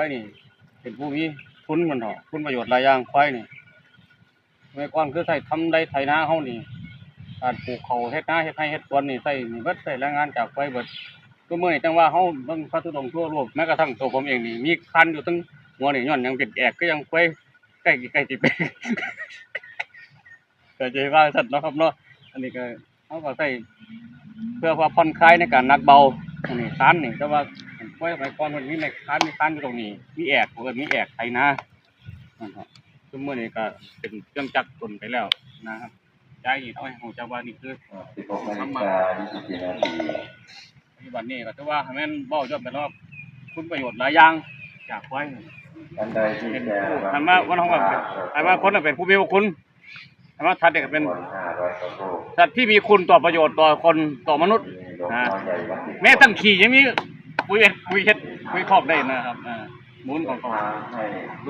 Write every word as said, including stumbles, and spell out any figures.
ควายนี่เป็นผู้มีคุณมันเถาะ คุณประโยชน์หลายอย่างควายนี่ เมื่อก่อนคือใช้ทำไร่ไถนาเฮานี่ การปลูกข้าวเฮ็ดนาเฮ็ดไร่เฮ็ดสวนนี่ใช้นี่เบิด ใช้แรงงานจากควายเบิด ซุมื้อนี้จั่งว่าเฮาเบิ่งพระธุดงค์ทั่วโลก แม้กระทั่งตัวผมเองนี่มีครรภ์อยู่เทิงหัวนี่ ย้อนหยังเป็นแอกคือยังควายใกล้ใกล้สิเป็น ก็จะว่าซั่นเนาะครับเนาะ อันนี้ก็เฮาก็ใช้เพื่อความผ่อนคลายในการหนักเบา อันนี้ครรภ์นี่ แต่ว่าควายสมัยก่อนมันมีไม้ครรภ์ มีครรภ์อยู่ตรงนี้ มีแอก เพิ่นมีแอกไถนา นะครับ ซุมื้อนี้ก็เป็นเครื่องจักรกลไปแล้วนะครับ ย้ายนี่เอาให้รู้จักว่านี่คือ สิบหกนาฬิกายี่สิบสี่นาที ปัจจุบันนี้ก็ถือว่าให้แม่นเว้าย้อนไปเนาะ คุณประโยชน์หลายอย่างจากควาย ท่านใดที่ เป็น จะ ผู้ ท่านว่า วันของ ท่านว่าคนน่ะเป็นผู้มีพระคุณ ท่านว่าสัตว์เนี่ยก็เป็น ห้าร้อยกว่าโลก สัตว์ที่มีคุณต่อประโยชน์ต่อคนต่อมนุษย์ มีหลวงพ่อใหญ่วัดติด แม้ทั้งขี้ยังมีปุ๋ยเฮ็ด ปุ๋ยเฮ็ด ปุ๋ยคอกได้นะครับ อ่า มูลของเขา ให้ โด